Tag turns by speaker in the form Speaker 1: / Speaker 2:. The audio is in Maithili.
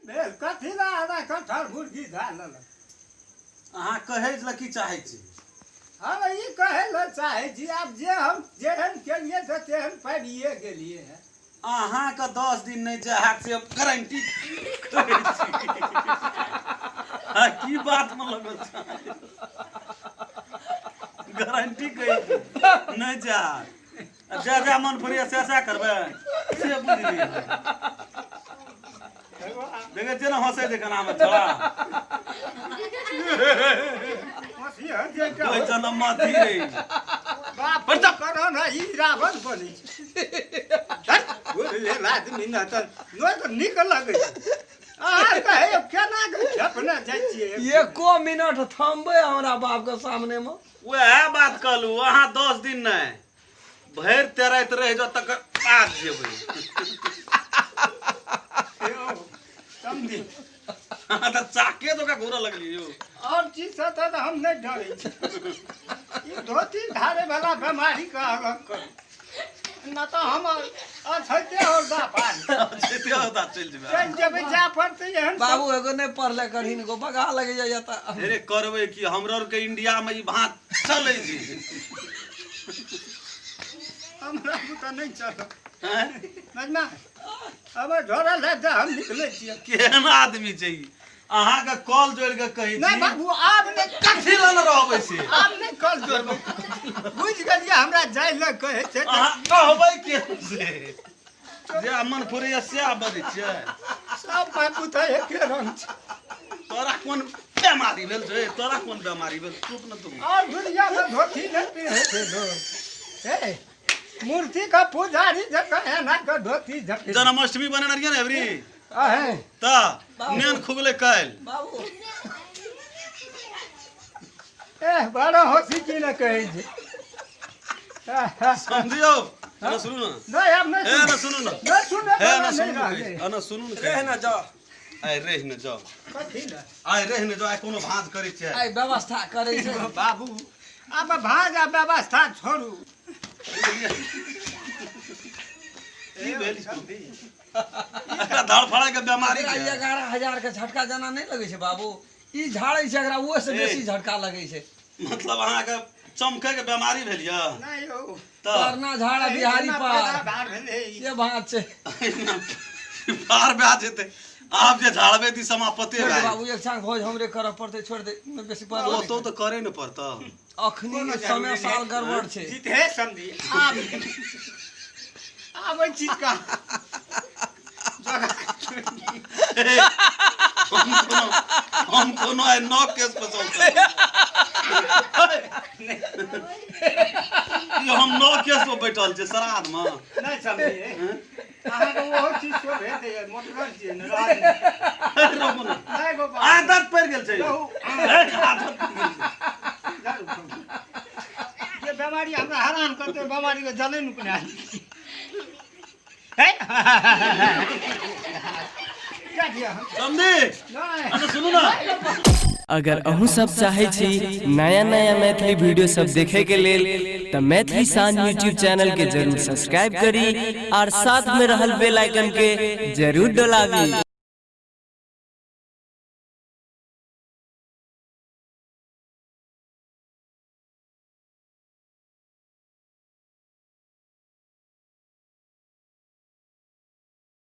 Speaker 1: भेल कथी लए आधा कटहर मुर्गी धए लेलक?
Speaker 2: अहाँ कहै लए की चाहै छी?
Speaker 1: हम ई कहै लए चाहै छी, आब जे हम जेहन केलियै से तेहन पाबिए गेलियै हँ।
Speaker 2: अहाँके 10 दिन नहि जाय हैत से गारंटी कहै छी। आ की बात मे लगल छै? गारंटी कहै छी नहि जाय, आ जा जा मन पड़ैया से सएह करबै से बुझलियै। देखै छियै ने हँसै छै केना मे छोड़ा कहै छै ने मथी रे
Speaker 1: बाप करो ने, ई रावण बनै छै आदमी ने तऽ नहि तऽ नीक लगै छै। अहाँ कहै केना के खेपने जाइ छियै?
Speaker 3: एको मिनट थमबै हमरा बाप के सामने मे?
Speaker 2: वएह बात कहलू, अहाँ 10 दिन नहि भरि तेराइत रहि जाउ तकर बाद जेबै।
Speaker 1: यौ, समझी
Speaker 2: अहाँ तऽ चाके जकाँ घूरऽ लगलियै यौ।
Speaker 1: और चीज से तऽ हम नहि डरै छी, ई धोती धारे वाला बेमारी के अलग करू, न तऽ हम अछैते औरदा पार
Speaker 2: जेते होता चलि जेबै,
Speaker 1: चलि जेबै जा पड़तै एहन सब।
Speaker 3: बाबू एगो नहि पढ़ले करहीन गो बगा लगे जाइए तऽ।
Speaker 2: अरे करबै की, हमरो आरके इंडिया मे ई भात चलै छै।
Speaker 1: हमरा बुते नहि चलत।
Speaker 2: आँय?
Speaker 1: मजमा हमर झोरा लए दे, हम निकलै छियै।
Speaker 2: केहन आदमी छै ई? अहाँके कॉल जोड़ि के कहै
Speaker 1: नहि
Speaker 2: छी।
Speaker 1: बाबू, आब नहि।
Speaker 2: कथी लए ने रहबै से?
Speaker 1: आब नहि कल जोड़बै, बुझि गेलियै। हमरा जाइ लए कहै छै तऽ
Speaker 2: अहाँ कहबै केहन से जे मन फुरैया सएह बजै छियै।
Speaker 1: सब माय पुतहु एके रंग छै।
Speaker 2: तोरा कोन बेमारी भेल छै? तोरा कोन बेमारी भेल? चुप ने तू।
Speaker 1: और दुनिया में धोती नहीं पहिरे छै लोग। हे मूर्ति का पुजारी जकाँ एना के धोती झपे।
Speaker 2: जन्माष्टमी बनेने रहियै ने एबरी?
Speaker 1: अहे
Speaker 2: तऽ नेन खुगलै काल्हि।
Speaker 3: बाबू
Speaker 1: ए बड़ा हंसी की ने कहै छै।
Speaker 2: समझियौ ने, सुनू ने।
Speaker 1: नहीं, आब नहीं।
Speaker 2: हे ने सुनू ने।
Speaker 1: नहीं सुने
Speaker 2: हे
Speaker 1: वाला
Speaker 2: ने
Speaker 1: नहीं
Speaker 2: सुनू ने
Speaker 1: रहलै।
Speaker 2: कहै छी। ने सुनू ने
Speaker 3: रह
Speaker 2: कहै
Speaker 3: ने जाओ।
Speaker 2: छी। आइ रहि ने जाओ।
Speaker 1: कथी लए?
Speaker 2: आइ रहि ने जाओ, आइ कोनो भाँज करै छियै।
Speaker 3: आइ व्यवस्था करै छै।
Speaker 1: बाबू, आब भाज आ व्यवस्था छोड़ू।
Speaker 2: की भेल? एकरा धड़फड़ाइ के बेमारी
Speaker 3: एकरा
Speaker 2: छै।
Speaker 3: 11,000 के झटका जेना नहि लगै छै बाबू, ई झाड़ै छै एकरा ओहि से बेसी झटका लगै छै।
Speaker 2: मतलब अहाँके चमकै के बेमारी भेल यऽ?
Speaker 1: नहीं यौ।
Speaker 2: तऽ
Speaker 3: परना झाड़ा बिहारी
Speaker 1: एना
Speaker 3: पार
Speaker 1: पैदा भार भेलै ई।
Speaker 3: से बात छै।
Speaker 2: पार भए जेतै, आब जे झाड़बै ती समापते
Speaker 3: छोड़ि
Speaker 2: भए
Speaker 3: दे
Speaker 2: जेतै।
Speaker 3: बाबू, एक छाक भोज हमरे करऽ पड़तै, छोड़ि दे, बेसी पढ़।
Speaker 2: ओतौ तऽ करे ने पड़तौ।
Speaker 3: अखनी
Speaker 1: कोनो
Speaker 3: समय
Speaker 1: जरूरी
Speaker 3: साल
Speaker 1: नहि।
Speaker 3: गड़बड़ छै।
Speaker 1: जीत हे समझी, आब आब एहि चीज का जगह छोड़ि दियौ।
Speaker 2: हम कोनो आइ नौ केस पर चलते हम नौ केस पर बैठल छियै श्राद्ध मे।
Speaker 1: नहीं समझी, अहाँके ओहो चीज शोभे दैए, मोटगर छियै ने, रहऽ दियौ।
Speaker 2: रहू ने।
Speaker 1: नहि गो बाबू।
Speaker 2: आदत पड़ि गेल छै।
Speaker 1: रहू।
Speaker 2: हे, आदत पड़ि गेल छै।
Speaker 1: जरूर। जे बेमारी हमरा हरान करतै, बेमारी के जले नुकना है। क्या दिया हम?
Speaker 2: समझी?
Speaker 1: नहीं।
Speaker 2: अच्छा सुनू ने।
Speaker 4: अगर अहूँ सब चाहै छी नया नया मैथिली वीडियो सब देखे के लेल तऽ मैथिली शान यूट्यूब चैनल के जरूर सब्सक्राइब करी और साथ में रहल बेल आइकन के जरूर डोलाबी।